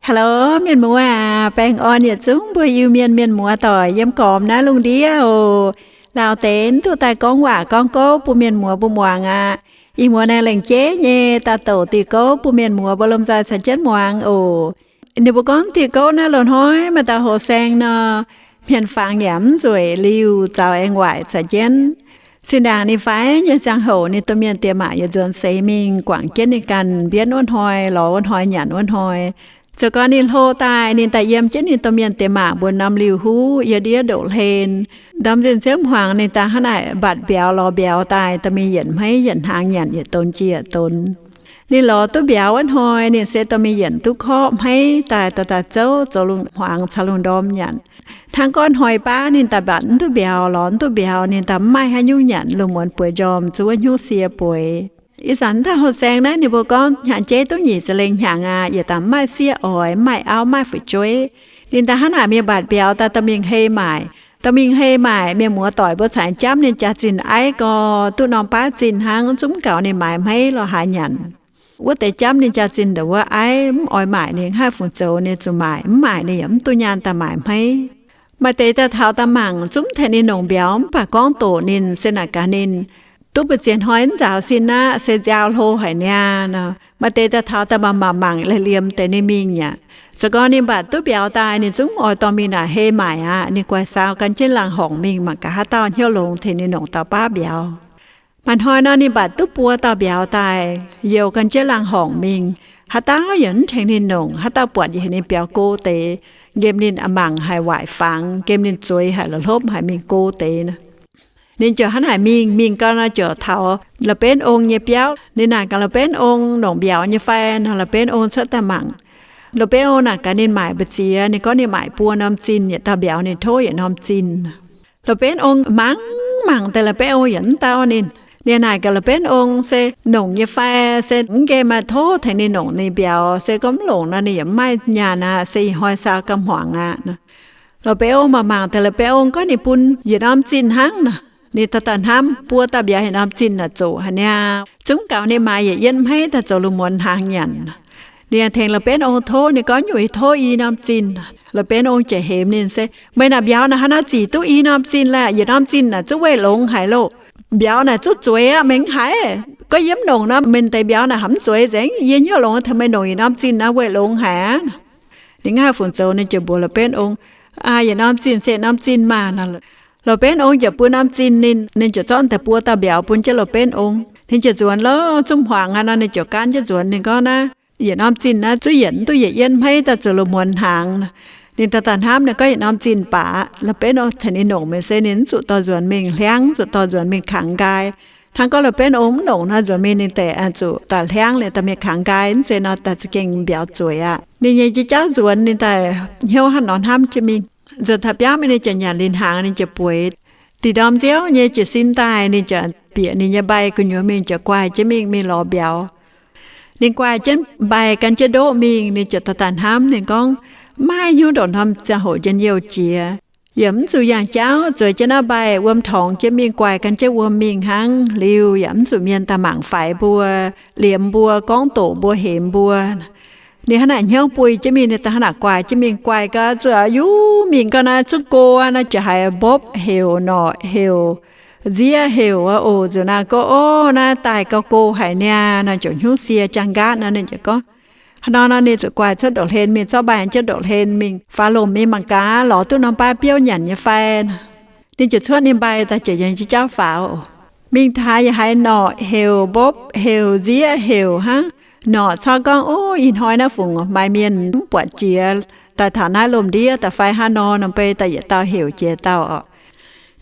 Hello, mienh muoz aac, baengh orn yietc zungv mbuo Iu-Mienh mienh muoz doic yiem gormx naaiv lungh ndiev oc. Lauh deix mv duqv daaih gorngv waac gorngv gouv bun mienh muoz mbuo muangx aqv. Ih muoz naaiv lengc jeiv nyei daaih douc diuh gouv bun mienh muoz mbuo lomh nzoih caux jienv muangx oc. Ninh mbuo gorngv diuh gouv naaiv loz-hnoi maaih dauh hoh saeng nor, hmien fangx yaac mv nzueic, liuh zaux aengx waaic caux jienv. Zinh ndaangc ninh faix nyei ziangh hoc ninh domh mienh diex maac yietc nzuonx seix mingh guangc jienv ninh ganh mbienv wuov hnoi, lorz wuov hnoi, nyanc wuov hnoi. Zoux gau ninh hlo daaih, ninh daaih yiem jienv ninh domh mienh diex maac mbuo norm liuh huv, yiem ndiev ndoqv hlen. Ndorm nzin ziouv hmuangx ninh daaih hnangv naaic mbatc mbiauz lorz mbiauz daaih, dorh mingh yienc hmeiv yienc hnaangx nyanc yietc donx jiex yietc donx. Ninh lorz duqv mbiauz wuov hnoi, ninh se dorh mingh yienc duqv korqv hmeiv daaih, dorh daaih zouv zoux lungh hmuangx caux lungh ndorm nyanc. Hnangv gorngv hnoi baav ninh daaih mbatc mv duqv mbiauz, lorz mv duqv mbiauz, ninh daaih mv maaih haaix nyungc nyanc, lungh muonz bueix njormh, zuov hnyouv sie bueix. Ih zanc dauh hoh saeng naaiv ninh mbuo gorngv hnyangx-jeiv duqv nyic ziepc lengh hnyangx aqv, yietc daaih mv maaih sieqv oix, mv maaih auv, mv maaih fu'jueiv. Ninh daaih hnangv naaic mingh mbatc mbiauz daaih dorh mingh hei maaic. Dorh mingh hei maaic, mienh muoz doic mbuo caux jangv ninh jaa-zinh aiv gau, duqv norm baav zinh hnangv, zungv gaux ninh maaiz hmeiv lorz haaix nyanc. Wuov deix jangv ninh jaa-zinh ndongc wuov aiv mv oix maaic, ninh haih fungc zoux ninh zuqc maaic, mv maaic ninh yaac mv duqv nyaanh daaih maaiz hmeiv. Maaih deix daaih taux daaih mangc, zungv tengx ninh longc mbiauz mv baac gorngv doqc ninh, se naaic gaax ninh, duqv mbu'ziex hnoi mv nzaaux sin aqv, se nziaaux hlo haic niaa nor. Maaih deix daaih taux daaih mangc mangc mangc, liemh deix ninh mingh mi'aqv. Zoux gau ninh mbatc duqv mbiauz daaih, ninh zungv oix dorh mingh naaic hei maaic aqv. Ninh guaix saau gan jienv laangz horngc mingh mangc gaax haaix dauh hnyouv longx tengx ninh longc dauh baav mbiauz. Maaih hnoi nor ninh mbatc duqv buo dauh mbiauz daaih, youh gan jienv laangz horngc mingh. Haaix dauh yaac mv tengx ninh longc, haaix dauh buatc yaac heuc ninh biaux go deix, nqemh ninh mangc haic waaic fangx, nqemh ninh zueiz haic la'hlopv haic mingh go deix nor. Ninh ziouc hnangv naaic mingh, mingh gau nor ziouc taux La'benv Ong nyei biauv. Ninh naaic gaax La'benv Ong longc mbiauz nyei fai nor. La'benv Ong cuotv daaih mangc. La'benv Ong naaic gaax ninh maaic mbu'ziex, ninh gorngv ninh maaic buo norm zinh, yietc dauh mbiauz ninh tov yietc norm zinh. La'benv Ong mangc mangc deix La'benv Ong yaac mv dau ninh. Ninh naaic gaax La'benv Ong se longc nyei fai, se mv nqemh maaih tov tengx ninh longc ninh mbiauz, se gorngv mv longc nor ninh yaac mv maaih nyaanh aqv, se ih hnoi saau gauh hmuangx aqv. La'benv Ong mangc mangc deix La'benv Ong gorngv ninh bun yietc norm zinh hnangv nor. Ninh daaih daaih hnamv buo dauh mbiauz yietc norm zinh naaic zoqc haic niaa. Zungv gaux ninh maaiz yietc yienv hmeiv daaih zoux lungh muonz hnaangx nyanc. Ninh tengx La'benv Ong tov, ninh gorngv nyungc yie tov i norm zinh. La'benv Ong ziouc hemx ninh se, meih naaic mbiauz naaic haaix nor zic duqv i norm zinh laeh? Yietc norm zinh naaic zungv weih longx haic loh. Mbiauz naaic zungv zueiz aqv, meih mv haiz. Gorngv yie mv longc nor, meih deix mbiauz naaic haaix mv zueiz nzengc. Yie hnyouv longx tengx meih longc yietc norm zinh naaiv weih longx haic aqv. Ninh mv haih fungc zoux, ninh ziouc mbuox La'benv Ong, aa, yietc norm zinh se norm zinh maah. La'benv Ong ziouc bun norm zinh ninh, ninh ziouc zorqv deix buo dauh mbiauz bun jienv La'benv Ong. Ninh ziouc nzuonx lov zungv hmuangx aqv nor, ninh ziouc gaanv jienv nzuonx. Ninh gorngv naaiv yietc norm zinh naaiv zungv yietc mv duqv yietc yienv hmeiv daaih zoux lungh muonz hnaangx. Ninh daaih daaih hnamv, ninh gorngv yietc norm zinh baac La'benv Ong tengx ninh longc, meih se ninh mv zuqc dorh nzuonx mingh hliangv, zuqc dorh nzuonx mingh kangx nqaai. Hnangv gorngv La'benv Ong mv longc nor, nzuonx mingh ninh deix zuqc daaih hliangv liuz daaih mingh kangx nqaai, mv zeiz nor daaih za'gengh mbiauz zueiz aqv. Ninh nyei jauv nzuonx, ninh daaih hnyouv hnangv nor hnamv jienv mingh. Nzuonx taux biauv mingh ninh ziouc nyanc liuz hnaangx, ninh ziouc bueix. Da'nyeic ndorm nziouv nyei jiez sin daaih, ninh ziouc bieqc ninh nyei mbaih gu'nyuoz mingh, ziouc guaih jienv mingh, mingh lorz mbiauz. Ninh guaih jienv mbaih gan jienv ndoqv mingh, ninh ziouc daaih daaih hnamv, ninh gorngv, mv maaih hnyouv ndongc norm ziangh hoc njien-youh jiex, yaac mv zuqc yangh jauv, zueiz jienv naaiv mbaih wuom torngx jienv mingh, guaih gan jienv wuom mingh hnangv. Liuz yaac mv zuqc mienh daaih mangc faix mbuo, liemx mbuo, gorngv doqc mbuo, hemx mbuo. Ninh hnangv naaic hnyouv buih jienv mingh, ninh daaih hnangv naaic guaih jienv mingh, guaih gau zuqc yungz mingh gau naaiv, zungv go naaiv, ziouc haiz mbopv heuc, norqc heuc, nziev heuc aqv oc. Nzuqc naaiv go, o, naaiv daaih gauh go haic niaa nor, ziouc hnyouv sie jaang nqaatv nor, ninh ziouc gorngv, haaix nor nor ninh zuqc guaih cuotv ndoqc hlen mingh, zorqv mbaih jienv ndoqc hlen mingh faaux lomc mingh mangc gaax lorz duqv norm baav biouv nyanc nyei fai. Ninh ziouc cuotv ninh mbaih daaih ziouc yangh jienv jauv faaux. Mingh taux yaac haiz norqc heuc, mbopv heuc, nziev heuc hnangv. Norqc corc gorngv, o, ih hnoi naaiv fungc maaih mienh mv buatc jiex daaih taux naaiv lomc ndiev daaih fai hnangv nor, norm bei daaih yietc dauh heuc jiex dauh oc.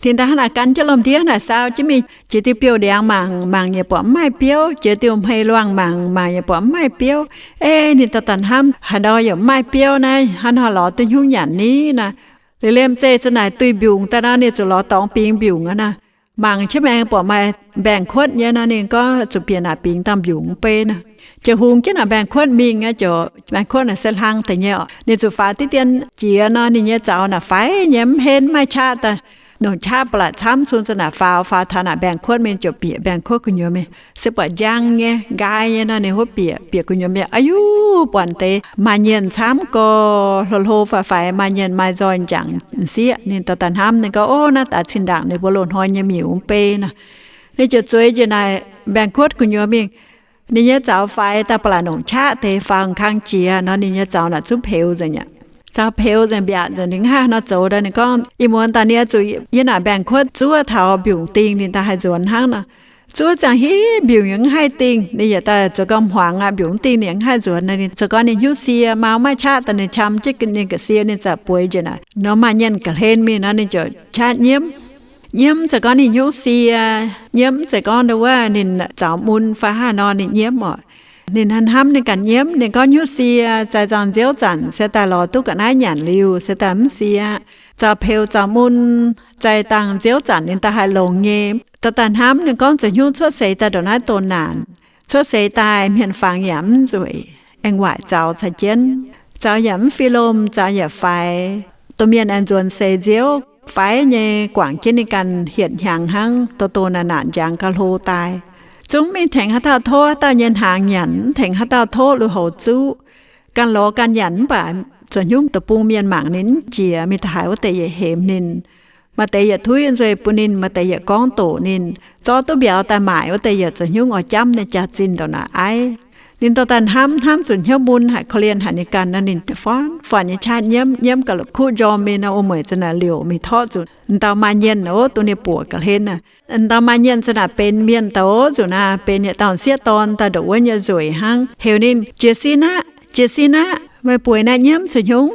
Ninh daaih hnangv naaic gan jienv lomc ndiev naaic saau jienv mingh, jiex diuh biouv ndiangx mangc, mangc yaac buatc mv maaih biouv, jiex diuh hmei luangh mangc, mangc yaac buatc mv maaih biouv. Ei, ninh daaih daaih hnamv, haaix ndau yaac mv maaih biouv naaiv, hnangv haaix nor lorz duqv hnyouv nyanc ni naaic? Liuz liemh zeih za'naaic duih mbiungc daaih nor, ninh zuqc lorz dorngx bingx mbiungc aqv naaic. Mangc jienv maengx buatc maaih mbaengx-kuotv nyei nor, ninh gorngv zuqc bieqc naaic bingx dangh mbiungc mv bei naaic. Ziouc hungx jienv naaic mbaengx-kuotv mingh aqv. Ziouc mbaengx-kuotv naaic se hlang deix nyei oc. Ninh zuqc faaux diqv dien jiex nor, ninh nyei zaux naaic faix nyei, mv henv, mv maaih qaqv daaih. Longc qaqv ba'laqc camv cun za'naaic faaux, faaux taux naaic mbaengx-kuotv mingh ziouc bieqc mbaengx-kuotv gu'nyuoz mingh. Se buatc njang nyei, nqaai nyei nor, ninh wuov bieqc, bieqc gu'nyuoz mingh, a'yuv, buatc deix maaih nyienh camv gorx, hlo hlo faix faix, maaih nyienh maaih nzoih jangc sieqv. Ninh daaih daaih hnamv, ninh gorngv, Ov, naaiv daaih zinh ndaangc ninh mbuo loz-hnoi nyei miuc mv bei nor. Ninh ziouc zueiz njiec naaic mbaengx-kuotv gu'nyuoz mingh. Ninh nyei zaux faix daaih ba'laqc longc qaqv deix faaux kang jiex nor, ninh nyei zaux naaic zungv peux nzengc aqv. Zaux peux nzengc, mbiaatc nzengc, ninh mv haih nor zoux daaih. Ninh gorngv, Ih muonz daaih ninh oix zuqc yiem naaic mbaengx-kuotv zuov taux mbiungc dingh ninh daaih haih nzuonx hnangv nor. Zuov ziangh hiuv mbiungc yaac mv haih dingh, ninh yaac daaih zoux gau hmuangx aqv, mbiungc mv dingh ninh yaac mv haih nzuonx. Ninh zoux gorngv ninh hnyouv sie, mau maiv qaqv daaih ninh qam jienv ninh ga'sie, ninh ziouc bueix njiec naaic norm maaih nyienh ga'hlen mingh nor, ninh ziouc qaqv nyiemv. Nyiemv zeiz gorngv ninh hnyouv sie, nyiemv zeiz gorngv ndau wuov ninh zaux mun fai haaix nor ninh nyiemv oc. Ninh hnamv ninh ganh nyiemv, ninh gorngv hnyouv sie, zaih zaangh nziouv zanc se daaih lorz duqv ga'naaiv nyanc liuz se daaih mv sie. Zaux peux zaux mun, zaih dangh nziouv zanc ninh daaih haih longx nyei. Daaih daaih hnamv ninh gorngv zoux hnyouv cuotv seix daaih ndongc naaiv donh naanc. Cuotv seix daaih hmien fangx yaac mv nzueic, aengx waaic zaux caux jienv. Zaux yaac mv fih lomh, zaux yaac faix. Domh mienh aengx nzuonx seix nziouv faix nyei, guangc jienv ninh ganh hietc hnyangx hnangv, doh doh naanc naanc njang ga'hlo daaih. Zungv mingh tengx haaix dauh tov haaix dauh nyei hnaangx nyanc, mv tengx haaix dauh tov lui-houx zuqv. Ganh lorz ganh nyanc mv baac zoux hnyouv deic-bung mienh mangc ninh mv jiex, mingh da'haaix wuov deix yietc hemx ninh. Maaih deix yietc tuiv nzueih bun ninh, maaih deix yietc gorngv doqc ninh. Zorqv duqv mbiauz daaih maaic wuov deix yietc zoux hnyouv oix jamv ninh jaax-zinh ndongc naaic aiv. Ninh dorh daaih hnamv, hnamv zuqc hnyouv mun haic, korv-lienh haic ninh ganh nor, ninh faanv-faanv nyei qaqv nyiemv, nyiemv gauh la'kuqv njormh mingh nor, wuom-mueic za'naaic liouc mingh torqv zuqc dauh maaih nyienh ov, duqv ninh buoqc ga'hlen aqv. Dauh maaih nyienh za'naaic benx mienh daaih ov, zuqc naaiv benx yietc dauh sieqv dorn daaih ndongc wuov nyei nzueic hnangv. Heuc ninh, Jiez sin aqv, jiez sin aqv, meih bueix naaiv nyiemv zoux hnyouv?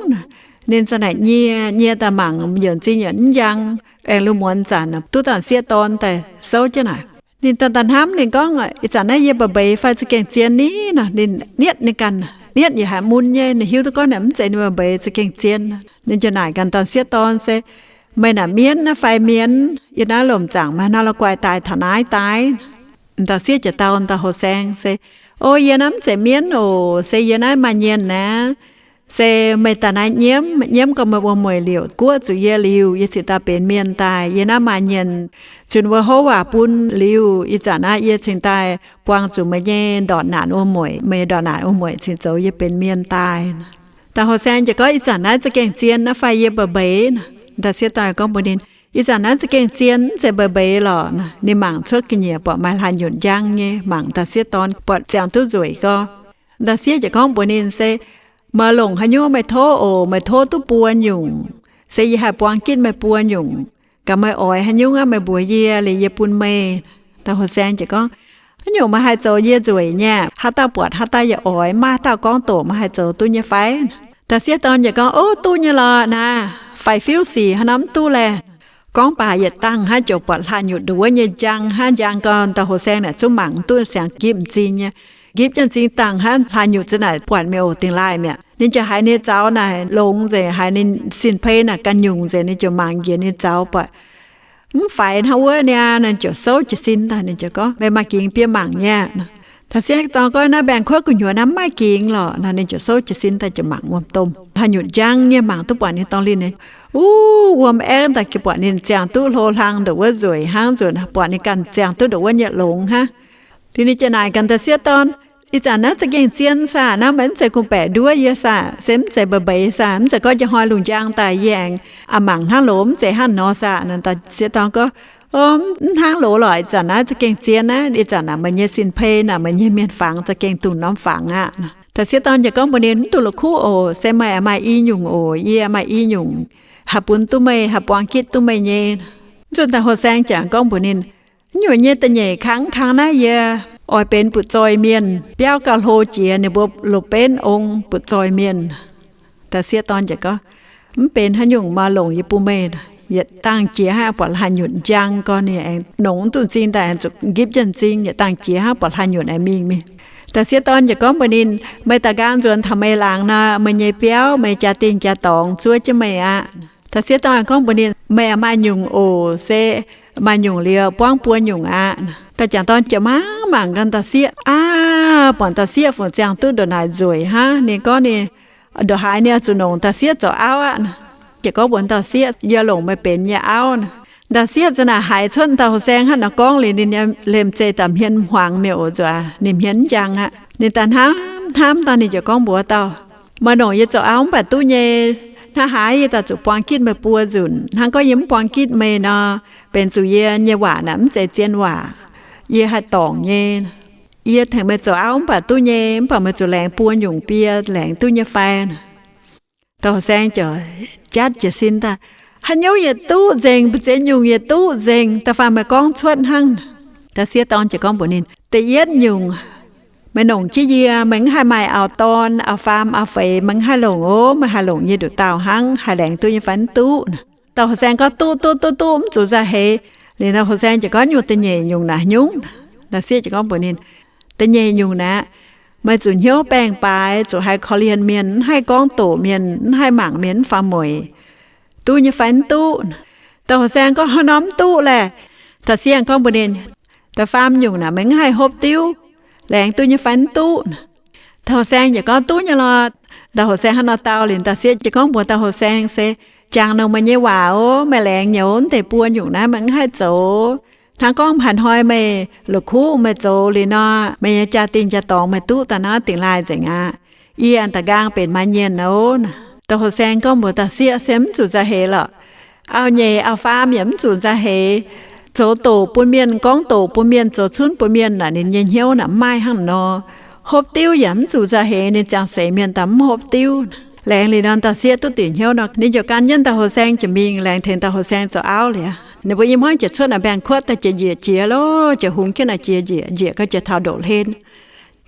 Ninh za'naaic nyie, nyie daaih mangc, yienc zingh yienc mv njang, aengx lungh muonz zanc duqv dauh sieqv dorn daaih souv jienv naaic. Ninh daaih daaih hnamv, ninh gorngv, Ih zanc naaiv yie mbeix mbeix fai za'gengh zien ni? Nor ninh nietv ninh ganh, nietv yietc haic mun nyei, ninh hiuv duqv gorngv naaic mv zeiz ninh mbeix mbeix za'gengh zien. Ninh ziouc naaic ganh dauh sieqv dorn se, Meih naaic mienv naaiv fai mienh? Yie naaiv lomc zaangc meih hnangv la'guaih daaih taux naaiv daaih. Dauh sieqv ziouc dau dauh houh saeng se, O, yie naaiv mv zeiz mienv oc, se yie naaiv maaih nyienh aqv. Se meih daaih naaiv nyiemv, nyiemv gau meih wuom-mueic liouc guoqv zuqc yie liuz, yie cingx daaih benx mienh daaih. Yie naaiv maaih nyienh zunc wuov houv waac bun liuz, ih zanc naaiv yie cingx daaih buangh zuqc meih nyei ndortv naanc wuom-mueic, meih nyei ndortv naanc wuom-mueic cingx zoux yie benx mienh daaih. Dauh houh saeng ziouc gorngv, Ih zanc naaiv za'gengh zien naaiv fai yie mbeix mbeix? Dauh sieqv dorn gorngv mbuox ninh, Ih zanc naaiv za'gengh zien, mv zeiz mbeix mbeix lorqc. Ninh mangc cuotv ga'nyiec buatc maaih hlaax nyutc njang nyei, mangc dauh sieqv dorn buatc ziangh duqv nzueic gorx. Dauh sieqv ziouc gorngv mbuox ninh se, Meih longc haaix nyungc meih tov oc, meih tov duqv buo nyungc, se yie haih buang gitv meih buo nyungc. Gaax meih oix haaix nyungc aqv, meih mbuox yie liuz yie bun meih. Dauh houh saeng ziouc gorngv, Haaix nyungc meih haih zoux yie nzueic nyei? Haaix dauh buatc haaix dauh yaac oix, maaih haaix dauh gorngv doqc meih haih zoux duqv nyei fai? Dauh sieqv dorn ziouc gorngv, O, duqv nyei lorqc naaic, faix-fiuv sic haaix norm mv duqv laeh. Gorngv baac yietc dangh hnangv ziouc buatc hlaax nyutc ndongc wuov nyei njang hnangv, njang gau, dauh houh saeng naaic zungv mangc mv duqv, siangx nqipv m'zing nyei. Nqipv jienv m'zing dangh hnangv, hlaax nyutc za'naaic buatc mi'aqv oc, dingx laaih mi'aqv. Ninh ziouc haiz ninh zaux naaic longx nzengc, haiz ninh sin-pei naaic ganh nyungc nzengc, ninh ziouc mangc njiec ninh zaux buatc mv faix hnangv wuov niaa. Ninh ziouc souv jiez sin daaih, ninh ziouc gorngv, Meih maaih gingx bieqc mangc nyei aqv. Dauh sieqv dorn gorngv, Naaiv mbaengx-kuotv gu'nyuoz naaiv mv maaih gingx lorqc. Nor ninh ziouc souv jiez sin daaih ziouc mangc wuom-domh, hlaax nyutc njang nyei, mangc duqv buatc ninh dorngx linh. Wuov wuom aengv daaih buatc ninh ziangh duqv hlo hlang ndongc wuov nzueic hnangv, nzuonx buatc ninh ganh ziangh duqv ndongc wuov nyei longx hnangv. Liuz ninh ziouc naaic ganh dauh sieqv dorn, Ih zanc naaiv za'gengh zien saah? Naaiv meih mv zeiz kungx-baeqc nduov yie saah? Se mv zeiz mbeix mbeix saah? Mv zeiz gorngv njang hnoi lungh njang daaih yie aengx mangc hnangv loz, mv zeiz hnangv nor saah? Nor dauh sieqv dorn gorngv, O, mv hnangv loz lorqc. Ih zanc naaiv za'gengh zien aqv. Ih zanc naaic meih nyei sin-pei naaic, meih nyei mienh fangx za'gengh dungh norm fangx aqv. Dauh sieqv dorn ziouc gorngv mbuox ninh, Mv duqv la'kuqv oc. Se meih maaih i nyungc oc, yie maaih i nyungc haih bun duqv meih, haih buang gitv duqv meih nyei. Zunh dauh houh saeng ziouc gorngv mbuox ninh, Nyungc nyei da'nyeic kangv, kangv naaiv yie oix benx butv-zoih mienh, biauv gauh hlo jiex, ninh mbuo loz-benv ong butv-zoih mienh. Dauh sieqv dorn ziouc gorngv, Mv benx haaix nyungc, meih longc yie bun meih. Yietc dangh jiex hnangv buatc hlaax nyutc njang gorx, ninh aengx nongx duqv m'zing daaih, aengx zuqc nqipv jienv m'zing. Yietc dangh jiex hnangv buatc hlaax nyutc aengx mingh mingh. Dauh sieqv dorn ziouc gorngv mbuox ninh, Meih daaih nqaang nzuonx taux meih laangz nor, meih nyei biauv, meih jaa-dingh jaa-dorngx zuov jienv meih aqv. Dauh sieqv dorn gorngv mbuox ninh, Meih maaih nyungc oc. Se maaih nyungc liuz buangv buo nyungc aqv. Dauh jangc dorn ziouc mangc mangc ganh dauh sieqv, Aav, buatc dauh sieqv fungc ziangh duqv ndongc naaic nzueic hnangv. Ninh gorngv ninh ndongc haaix ninh oix zuqc longc dauh sieqv zoux auv aqv. Ziouc gorngv mbuox dauh sieqv, Yie longc meih benx yie nyei auv. Ndau-sieqv za'naaic haiz cuotv dauh houx-saeng hnangv naaiv gorngv liuz, ninh lemh zeih daaih hmien hmuangx mi'aqv oc, nzuonx ninh hmien mv njang aqv. Ninh daaih hnamv hnamv daaih, ninh ziouc gorngv mbuox dauh, Meih longc yie zoux auv mv baac duqv nyei. Hnangv haaix yie daaih zuqc buang gitv meih buo nzunc. Hnangv gorngv yie mv buang gitv meih nor, benx zuqc yie nyei waac naaic mv zeiz zien waac, yie haih dorngc nyei. Yie tengx meih zoux auv mv baac duqv nyei, mv baac meih zuqc laengz buo nyungc bie, laengz duqv nyei fai? Dauh houx-saeng ziouc jatv jiez sin daaih, Haaix nyungc yaac duqv nzengc, mbu'ziex nyungc yaac duqv nzengc, da'faanh meih gorngv cuotv hnangv. Ndau-sieqv dorn ziouc gorngv mbuox ninh, Da'yietv nyungc, meih longc jienv yie, meih mv haih maaih auv-dorn, auv-faam, auv-feix, meih mv haih longc oc. Meih haih longc yie nduqc dauh hnangv, haih laengz duqv nyei fai mv duqv? Dauh houx-saeng gorngv, Duqv, duqv, duqv, duqv, mv zuqc nzauh heix. Liuz dauh houx-saeng ziouc gorngv, Nyungc da'nyeic nyungc naaic nyungc? Ndau-sieqv ziouc gorngv mbuox ninh, Da'nyeic nyungc naaic, meih zuqc hnyouv baengh-baaix, zuqc haih korv-lienh mienh, mv haih gorngv doqc mienh, mv haih mangc mienh mv faaux mueic, duqv nyei fai mv duqv? Dauh houx-saeng gorngv, Hnangv nor mv duqv laeh. Ndau-sieqv gorngv mbuox ninh, Da'faam nyungc naaic, meih mv haih hopv diuv, laengz duqv nyei fai mv duqv? Dauh houx-saeng ziouc gorngv, Duqv nyei lorqc. Dauh houx-saeng hnangv nor dau liuz, ndau-sieqv ziouc gorngv mbuox dauh houx-saeng, Se jangx longx meih nyei waac oc. Meih laengz nyei oc, deix buo nyungc naaiv meih mv haih zoux. Hnangv gorngv haaix hnoi meih la'kuqv meih zoux liuz nor, meih nyei jaa-dingh jaa-dorngx meih duqv daaih naaiv dingx laaih nzengc aqv. Yie da'nqaang benx maaih nyienh oc. Dauh houx-saeng gorngv mbuox ndau-sieqv, Se mv zuqc nzauh heix lorqc. Auv-nyeic auv-faam yaac mv zuqc nzauh heix. Zoux doqc bun mienh, gorngv doqc bun mienh, zoux cunv bun mienh naaic, ninh nyei hnyouv naaic mv maaih hnangv nor. Hopv diuv yaac mv zuqc nzauh heix, ninh ziangh seix mienh daaih mv hopv diuv. Laengz liuz nor, ndau-sieqv duqv dingc hnyouv nor, ninh ziouc gan jienv dauh houx-saeng ziouc mingh laengz tengx dauh houx-saeng zoux auv liuz, ninh mbuo i hmuangv ziouc cuotv naaic mbaengx-kuotv daaih ziouc njiec jiex loh, ziouc hungx jienv naaic jiex njiec, njiec gau ziouc taux ndoqv-hlen.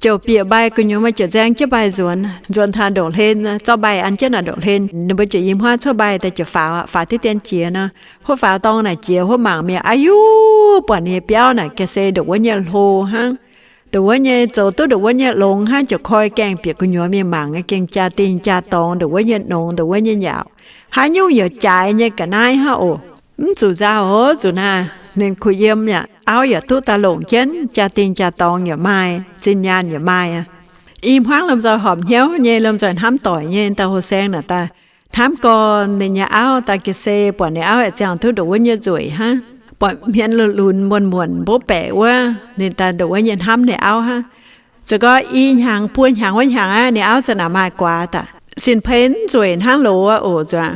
Ziouc bieqc mbaih gu'nyuoz, meih ziouc nzaeng jienv mbaih nzuonx, nzuonx taux ndoqv-hlen, zorqv mbaih an jienv naaic ndoqv-hlen. Ninh mbuo ziouc i hmuangv cuotv mbaih daaih ziouc faaux, faaux diqv dien jiex nor, hopv faaux dorngx naaic jiex, hopv mangc mienh, aa yuv, buatc ninh nyei biauv naaic ga'sie ndoqc wuov nyei hlo hnangv. Ndoqc wuov nyei, zoux duqv ndoqc wuov nyei longx hnangv, ziouc koi gaengh bieqc gu'nyuoz mingh mangc, gaengh jaa-dingh jaa-dorngx ndoqc wuov nyei nongx, ndoqc wuov nyei nyaauc, haaix nyungc yaac jaaix nyei ga'naaiv hnangv oc. Mv zuqc nzauh oc, zuqc naaiv ninh kuh yiem yaac auv yaac duqv daaih longc jienv, jaa-dingh jaa-dorngx yaac maaih, zinh nyaanh yaac maaih aqv. I hmuangv lomh nzoih horpc hnyouv nyei, lomh nzoih hnamv doic nyei, dauh houx-saeng naaic daaih hnamv gorn ninh nyei auv daaih ga'sie, buatc ninh auv yaac ziangh duqv ndoqc wuov nyei nzueic hnangv, buatc hmien lunx-lunx muonc-muonc mbopv baeqc wuov, ninh daaih ndoqc wuov nyei hnamv ninh auv hnangv. Ziouc gorngv i hnyangx buo hnyangx wuov hnyangx aqv, ninh auv za'naaic maaih guaax daaih. Sin-peix mv nzueic hnangv loz aqv oc, zuqc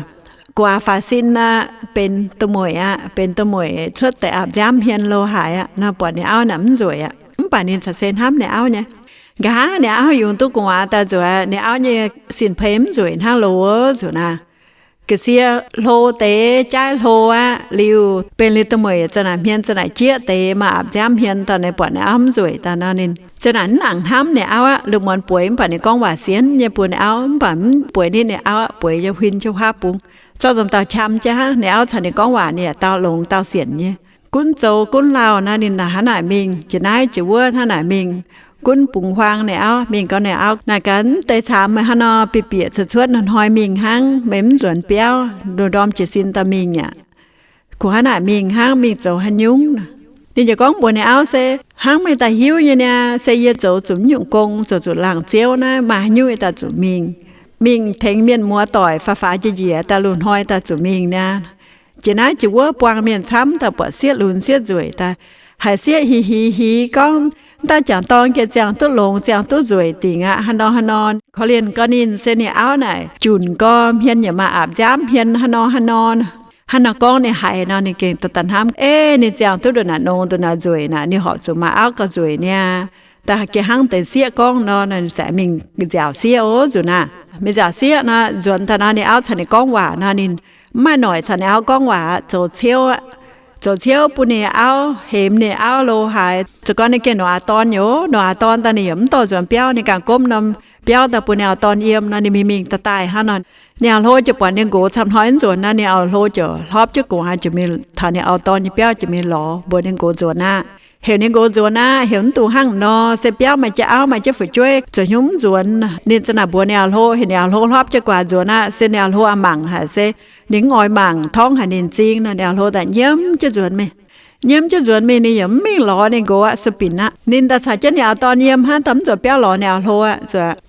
guaax faaux sin aqv, benx du'mueic aqv, benx du'mueic cuotv deix aapv nziaamv hmien lo haaix aqv nor, buatc ninh auv naaic mv nzueic aqv. Mv baac ninh caux se hnamv ninh auv nyei. Nqa'haav ninh auv yungz duqv gu'nguaaz daaih nzueic, ninh auv nyei sin-peix mv nzueic hnangv loz zuqc naaic. Ga'sie hlo deix jaaiv hlo aqv, liuz benx liuz du'mueic za'naaic hmien za'naaic jieqv deix, maaih aapv nziaamv hmien daaih, ninh buatc ninh auv mv nzueic daaih nor, ninh za'naaic mv nangc hnamv ninh auv aqv. Lungh muonz bueix mv baac ninh gorngv waac sienx nyei bun ninh auv, mv baac mv bueix nitv ninh auv aqv, bueix yiem huin jienv huaav bung. Zorqv nzunc dauh qam jienv hnangv, ninh auv caux ninh gorngv waac ninh yaac dau longx dau sienc nyei. Gunv zoux gunv lauh nor, ninh hnangv naaic mingh, jiex naaiv jiex wuov hnangv naaic mingh. Gunv bungx huaang ninh auv, mingh gau ninh auv naaic gaax, Mv deix caamx meih hnangv nor bieqc bieqc cuotv cuotv hnoi-hnoi mingh hnangv, meih mv nzuonx biauv, ndorm ndorm jiez sin daaih mingh aqv. Kungx hnangv naaic mingh hnangv, mingh zoux haaix nyungc? Ninh ziouc gorngv mbuox ninh auv, Se hnangv meih daaih hiuv nyei niaa, se yie zoux zuqc mv nyungc gong, zoux zuqc laangz ziouv naaiv, maaih haaix nyungc yie daaih zuqc mingh, mingh tengx mienh muoz doic faaux faaux njiec njiec daaih, lungh hnoi daaih zuqc mingh niaa. Jiex naaiv jiex wuov buang mienh camv daaih, buatc sieqv lunx sieqv nzueic daaih, haiz sieqv hiv hiv hiv gorngv, Daaih jangc dorn gengh ziangh duqv longx, ziangh duqv nzueic dingc aqv, hnangv nor hnangv nor. Korv-lienh gau ninh se ninh auv naaic junc gau, hmien yaac maaih aapv nziaamv hmien, hnangv nor hnangv nor. Hnangv nor gorngv ninh haiz nor, ninh gengh daaih hnamv, Ei, ninh ziangh duqv ndongc naaic nongx, ndongc naaic nzueic naaic, ninh horpc zuqc maaih auv gauh nzueic niaa. Daaih gengh hnangv deix sieqv gorngv nor, ninh ziouc mingh nziaauc sieqv oc, nzuqc naaic. Mingh nziaauc sieqv nor, nzuonx daaih nor, ninh auv caux ninh gorngv waac nor, ninh mv maaih noic caux ninh auv gorngv waac, zoux ciouv aqv. Zoux ciouv bun ninh auv, hemx ninh auv lo haaix. Ziouc gorngv ninh gengh longc auv-dorn nyei, longc auv-dorn daaih ninh yaac mv dorh nzuonx biauv, ninh ganh gomv norm biauv daaih bun ninh auv-dorn yiem nor, ninh mingh mingh daaih daaih hnangv nor. Ninh auv-hlo ziouc buatc ninh nqox camv hnoi mv nzuonx nor, ninh auv-hlo ziouc hlorpv jienv gu'nguaaz ziouc mingh taux ninh auv-dorn nyei biauv ziouc mingh lorz mbuox ninh nqox nzuonx aqv. Heuc ninh nqox nzuonx aqv, heuc mv dungx hnangv nor, se biauv maaih jienv auv maaih jienv fu'jueiv, zoux hnyouv mv nzuonx. Ninh za'naaic mbuox ninh auv-hlo, heuc ninh auv-hlo hlorpv jienv guaax nzuonx aqv, se ninh auv-hlo aqc mangc haic se ninh mv oix mangc, torngv haic ninh m'zing nor, ninh auv-hlo daaih nyiemv jienv nzuonx mingh. Nyiemv jienv nzuonx mingh, ninh yaac mv mingh lorz ninh nqox aqv, sueih binc aqv. Ninh daaih caux jienv ninh auv-dorn yiem hnangv, daaih mv nzuonx biauv lorz ninh auv-hlo aqv.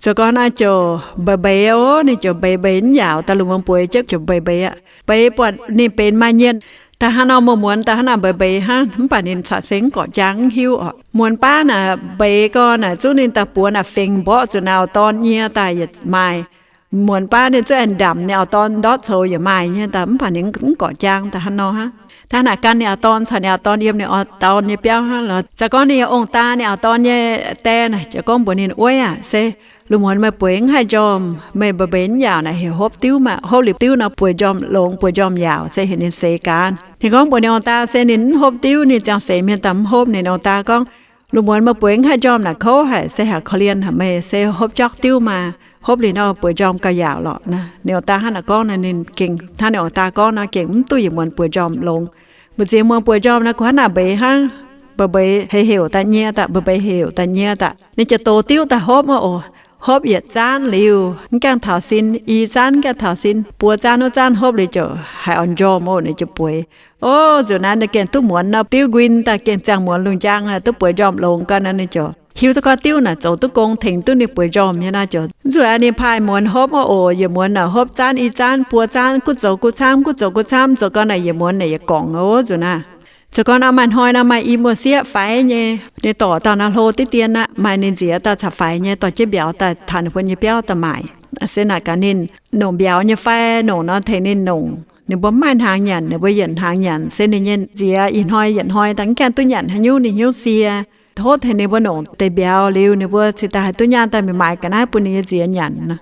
Ziouc gorngv naaiv ziouc mbeix mbeix oc, ninh ziouc mbeix mbeix mv yaauc, daaih lungh muonz bueix jienv ziouc mbeix mbeix aqv. Mbeix buatc ninh benx maaih nyienh, Daaih hnangv nor, muonz-muonz daaih hnangv naaic mbeix mbeix hnangv, mv baac ninh caqv seng mv gorqv njang, mv hiuv oc. Muonz baav naaic, mbeix gorn naaic zungv ninh daaih buoz naaic fengx mborqv zuqc naaic auv-dorn nyei daaih yietc maaih. Muonz baav ninh zungv aengx ndamc ninh auv-dorn ndortv coux yietc maaih nyei daaih, mv baac ninh mv gorqv njang daaih hnangv nor hnangv. Daaih hnangv naaic gan ninh auv-dorn caux ninh auv-dorn yiem ninh auv-dorn nyei biauv hnangv lorqc. Za'gorngv ninh yaac ong-daa ninh auv-dorn nyei die naaic ziouc gorngv mbuox ninh, Wuov aac, se lungh muonz meih bueix mv haih njormh, meih mbeix mbeix mv yaauc naaic heuc hopv diuv maah. Hopv liuz diuv nor bueix njormh longx, bueix njormh yaauc, se heuc ninh seix gaax. Ninh gorngv mbuox ninh ong-daa se ninh mv hopv diuv, ninh ziangh seix mienh daaih mv hopv. Ninh ong-daa gorngv, Lungh muonz meih bueix mv haih njormh naaic kouv haic, se haaix korv-lienh haic meih, se hopv jauv diuv maah. Hopv liuz nor bueix njormh gauh yaauc lorqc. Ninh ong-daa hnangv naaic gorngv nor, ninh gengh hnangv ninh ong-daa gorngv nor, gengh mv duqv yietc muonz bueix njormh longx. Mbu'ziex muonz bueix njormh naaic, guh hnangv naaic mbeix hnangv, mbeix mbeix heuc heuc daaih nyei daaih, mbeix mbeix heuc daaih nyei daaih. Ninh ziouc dox diuv daaih hopv oc. Hopv yietc zaanv liuz, mv gaengh taux sin, i zaanv mv gaengh taux sin, buo zaanv wuov zaanv hopv liuz ziouc haiz oix njormh oc, ninh ziouc bueix. Ov, nzunc naaiv ninh gengh duqv muonz nor, diuv nquin daaih gengh ziangh muonz lungh njang, duqv bueix njormh longx gau nor, ninh ziouc hiuv duqv gorngv diuv naaic zoux duqv gong tengx duqv ninh bueix njormh nyei nor, ziouc nzuonx ninh paaix muonz hopv oc. Yietc muonz naaic hopv zaanv i zaanv, buo zaanv, guv zoux guv camv, guv zoux guv camv, zoux gau naaic yietc muonz naaic yietc gorngc oc. Nzunc naaiv zoux gau nor maaih hnoi nor maaih i muoz-sieqv faix nyei, ninh dorc dauh naaiv hlo diqv dien aqv, maaih ninh nziez dauh caux faix nyei, dorh jienv mbiauz daaih taux ninh mbuo nyei biauv daaih maaic. Se naaic gaax ninh nongc mbiauz nyei fai nongc nor tengx ninh nongc. Ninh mbuo mv maaih hnaangx nyanc, ninh mbuo yietc hnaangx nyanc, se ninh nyei nziez ih hnoi yietc hnoi daaih mv gaengh duqv nyanc haaix nyungc, ninh hnyouv sie. Tov tengx ninh mbuo nongc deix mbiauz liuz, ninh mbuo cingx daaih haih duqv nyanc daaih mingh maaiz ga'naaiv bun ninh nyei nziez nyanc nor.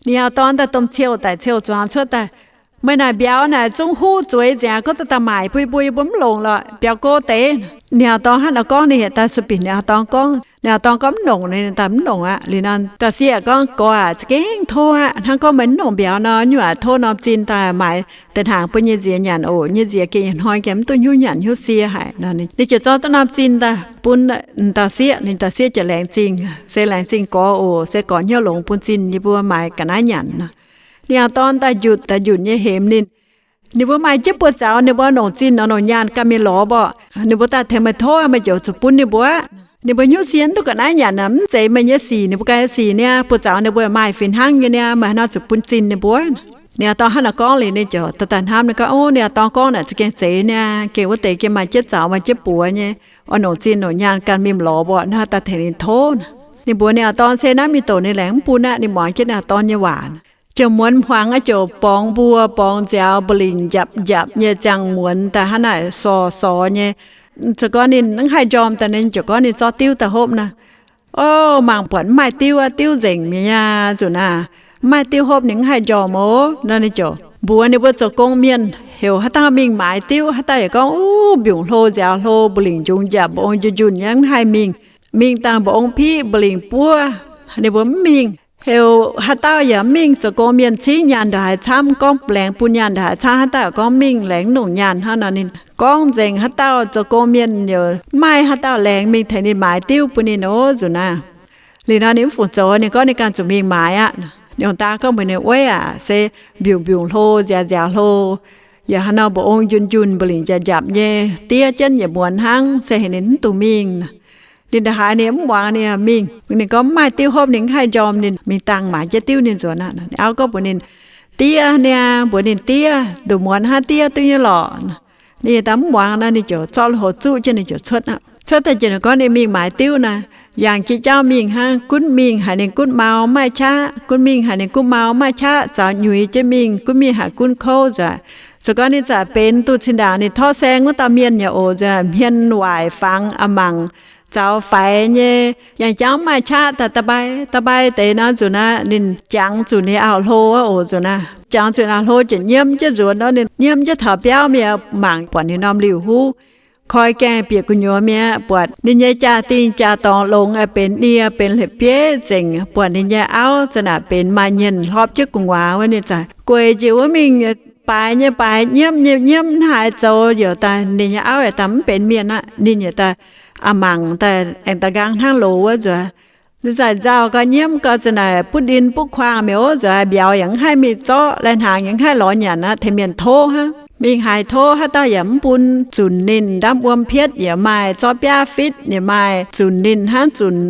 Ninh auv-dorn daaih domh ciouh daic ciouh zuangx cuotv daaih, Meih naaic mbiauz naaic zungv huv zueiz nzengc, gorngv daaih maaic bun yie mbuo, yie mbuo mv longc lorqc, mbiauz go deix. Ninh auv-dorn hnangv naaiv gorngv, ninh heuc daaih sueih binc ninh auv-dorn gorngv. Ninh auv-dorn gorngv mv nongc, ninh daaih mv nongc aqv. Liuz nor dauh sieqv gorngv, Gorx aac, za'gengh tov aqv. Hnangv gorngv meih mv nongc mbiauz nor, nyuoqc tov norm zinh daaih maaiz deix hnaangx bun nyei nziez nyanc oc. Nyei nziez gengh ih hnoi gengh mv duqv hnyouv nyanc hnyouv sie haic nor. Ninh ziouc zorqv duqv norm zinh daaih bun dauh sieqv. Ninh dauh sieqv ziouc laengz zingh, se laengz zingh gorx oc, se gorx hnyouv longx bun zinh yie mbuo maaiz ga'naaiv nyanc nor. Ninh auv-dorn daaih njunc, daaih njunc nyei hemx ninh. Ninh mbuo maaih jienv buoz-zaux, ninh mbuo nongc zinh nor nongc nyaanh ganh mingh lorz mborqv. Ninh mbuo daaih tengx meih tov, meih ziouc zuqc bun ninh mbuo aqv. Ninh mbuo hnyouv sie mv duqv ga'naaiv nyanc aqv, mv zeiz meih nyei sic, ninh mbuo ganh sic niaa. Buoz-zaux ninh mbuo maaih fih hnangv nyei niaa, meih haaix nor zuqc bun zinh ninh mbuo? Ninh auv-dorn hnangv naaiv gorngv liuz, ninh ziouc daaih hnamv, ninh gorngv, Ov, ninh auv-dorn gorngv naaic za'gengh zeiz niaa, gengh wuov deix gengh maaih jienv zaux maaih jienv buoz nyei, oix nongc zinh nongc nyaanh ganh mingh lorz mborqv nor, daaih tengx ninh tov. Ninh mbuox ninh auv-dorn se naaiv mingh doqc ninh laengz mv bun aqv. Ninh muangx jienv ninh auv-dorn nyei waac, ziouc muonz hmuangx aqv, ziouc borngz mbuo borngz nziaaux, mbu'lingc njapc njapc nyei ziangh muonz daaih hnangv naaic sorx sorx nyei. Ziouc gorngv ninh mv haih njormh daaih, ninh ziouc gorngv ninh zorqv diuv daaih hopv nor. Ov, mangc buatc mv maaih diuv aqv, diuv nzengc mi'aqv nzunc naaiv. Mv maaih diuv hopv ninh mv haih njormh oc. Nor ninh ziouc mbuox ninh mbuo zoux gong mienh heuc haaix dauh mingh maaiz diuv. Haaix dauh yaac gorngv, Uv, mbiungc hlo, nziaaux hlo, mbu'lingc njungx njapc, mba'ong njunh njunh nyei, mv haih mingh. Mingh dangh mba'ong piqv, mbu'lingc buov, ninh mbuo mv mingh. Heuc haaix dauh yaac mv mingh. Zoux gong mienh cingv nyaanh ndongc haaix camv, gorngv laengz bun nyaanh ndongc haaix camv, haaix dauh yaac gorngv mv mingh, laengz mv nongc nyaanh hnangv nor. Ninh gorngv nzengc, haaix dauh zoux gong mienh yaac mv maaih haaix dauh laengz mingh tengx ninh maaiz diuv bun ninh oc nzunc naaiv. Liuz nor ninh mv fungc zoux, ninh gorngv ninh ganh zuqc mingh maaiz aqv. Ninh ong-daa gorngv mbuox ninh, Wuov aac, se mbiungc mbiungc hlo, nziaaux nziaaux hlo, yaac haaix nor mba'ong njunh njunh, mbu'lingc njapc njapc nyei, diev jienv yietc muonz hnangv, se heuc ninh mv dungx mingh. Ninh ndongc haaix ninh mv muangx, ninh mingh. Ninh gorngv mv maaih diuv hopv ninh mv haih njormh, ninh mingh dangh maaiz jienv diuv ninh nzuonx aqv. Ninh auv gorngv mbuox ninh, Diev niaa, mbuox ninh, Diev, nduqc muonz hnangv diev duqv nyei lorqc. Ninh daaih mv muangx nor, ninh ziouc zorqv lui-houx zuqv jienv, ninh ziouc cuotv aqv. Cuotv daaih ziouc ninh gorngv ninh mingh maaiz diuv naaic, yangh jiex jauv mingh hnangv, gunv mingh haiz ninh gunv mau mv maaih qaqv, gunv mingh haiz ninh gunv mau mv maaih qaqv, zaux nyuiz jienv mingh, gunv mingh haiz gunv kouv nzuonx. Ziouc gorngv ninh zaqc benx duqv zinh ndaangc ninh torv saeng wuov dauh mienh nyei oc nzuonx, hmien waaic fangx a'mangc, zaux faix nyei, yangh jauv mv maaih qaqv daaih da'mbai da'mbai deix nor nzunc naaiv ninh jangx zuqc ninh auv-hlo oc nzunc naaiv. Jangx zuqc ninh auv-hlo ziouc nyiemv jienv nzuonx nor, ninh nyiemv jienv taux biauv mingh mangc buatc ninh norm liuh huv, koi gaengh bieqc gu'nyuoz mi'aqv, buatc ninh nyei jaa-dingh jaa-dorngx longx, benx nie benx la'bieiv nzengc, buatc ninh nyei auv za'naaic benx maaih nyienh hlorpv jienv gu'nguaaz wuov. Ninh zaqc gueic njiec wuov mingh, baaix nyei baaix, nyiemv nyei nyiemv, mv haaix zoux. Yaac daaih ninh nyei auv yaac daaih mv benx mienh aqv. Ninh yaac daaih a'mangc daaih aengx daaih nqaang hnangv loz wuov nzuonx. Ninh zaqc nzauh gau, nyiemv gau, za'naaic butv ndin butv kuaang mi'aqv oc nzuonx, mbiauz yaac mv haih mingh zorqv, lai-hnaangx yaac mv haih lorz nyanc aqv, tengx mienh tov hnangv. Mingh haaix tov haaix dauh yaac mv bun. Zunc ninh ndaamv wuom pietv yaac maaih, zorqv biaav fitv yaac maaih, zunc ninh hnangv zunc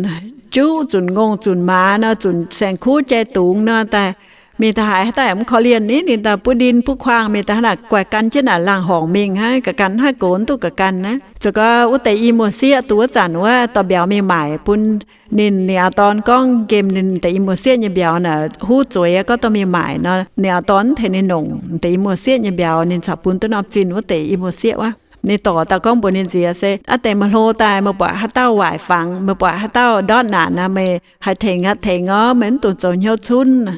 juv, zunc ngongh, zunc maaz nor, zunc saeng-kuv jai dungz nor daaih Mingh daaih haiz haaix dauh mv korv-lienh ni, ninh daaih buov ndin buov kuaang, mingh daaih hnangv naaic guaih gan jienv naaic laangh horngc mingh hnangv, ga'gan haaix gox mv duqv ga'gan aqv. Zoux gau wuov deix i muoz-sieqv duqv wuov zanc wuov dorh mbiauz mingh maaic bun ninh. Ninh auv-dorn gorngv nqemh ninh deix i muoz-sieqv nyei mbiauz naaic huv zueiz, gorngv dorh mingh maaic nor, ninh auv-dorn mv tengx ninh nongc deix i muoz-sieqv nyei mbiauz, ninh caux bun duqv norm zinh wuov deix i muoz-sieqv wuov. Ninh dorc daaih gorngv mbuox ninh nziex se, Aav deix meih hlo daaih, meih buatc haaix dauh waaic fangx, meih buatc haaix dauh ndortv naanc nor, meih haih tengx aqv tengx orv, meih mv dungx zoux hnyouv cunv.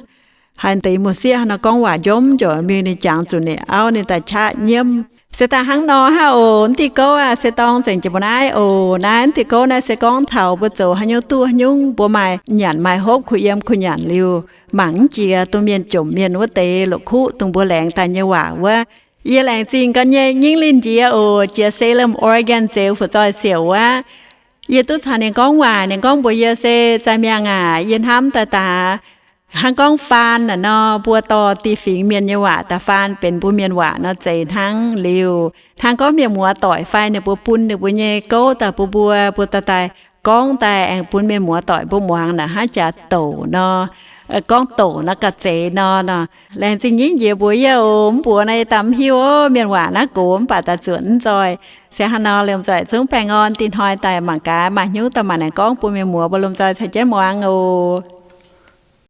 Haiz deix i muoz-sieqv hnangv nor gorngv waac njomv, jomv mingh, ninh jangx zuqc ninh auv, ninh daaih qaqv nyiemv. Se daaih hnangv nor hnangv oc. Mv diuh gouv aah, se dorng zengc jiex mbuo naaiv oc. Naaiv mv diuh gouv naaiv se gorngv taux mbuo zoux haaix nyungc duqv haaix nyungc, mbuo maaih nyanc maaih hopv, kuh yiem kuh nyanc liuz, mangc mv jiex dongh mienh jomc mienh wuov deix loqc kuqv dongh mbuo laengz daaih nyei waac wuov. Yie laengz zingh ga'naaiv nyei Nyingh Linh Njiec oc, jiex Salem, Oregon, zeux Fu'zoih Siouc wuov. Yie duqv caux ninh gorngv waac, ninh gorngv mbuox yie se, Zaih Miangh aac, yie hnamv daaih daaih hnangv gorngv faan naaic nor, mbuo dorh dieh fingx mienh nyei waac daaih faan benx mbuo mienh waac nor zeiz hnangv. Liuz hnangv gorngv mienh muoz doic fai ninh mbuo bun ninh mbuo nyei gouv daaih bun mbuo, mbuo daaih daaih gorngv daaih aengx bun mienh muoz doic mbuo muangx naaic hnangv jaax douc nor, gorngv douc nor ga'zeix nor. Nor laengz zingh Nyingh Njiec mbuox yie oc. Mv mbuox naaiv yie daaih mv hiuv oc. Mienh waac naaiv gox mv baac daaih zuotc mv nzoih. Se hnangv nor, lomh nzoih zungv baengh orn, dinh hnoi daaih mangc gaax, maaih hnyouv daaih mangc naaic gorngv bun mienh muoz mbuo lomh nzoih caux jienv muangx oc.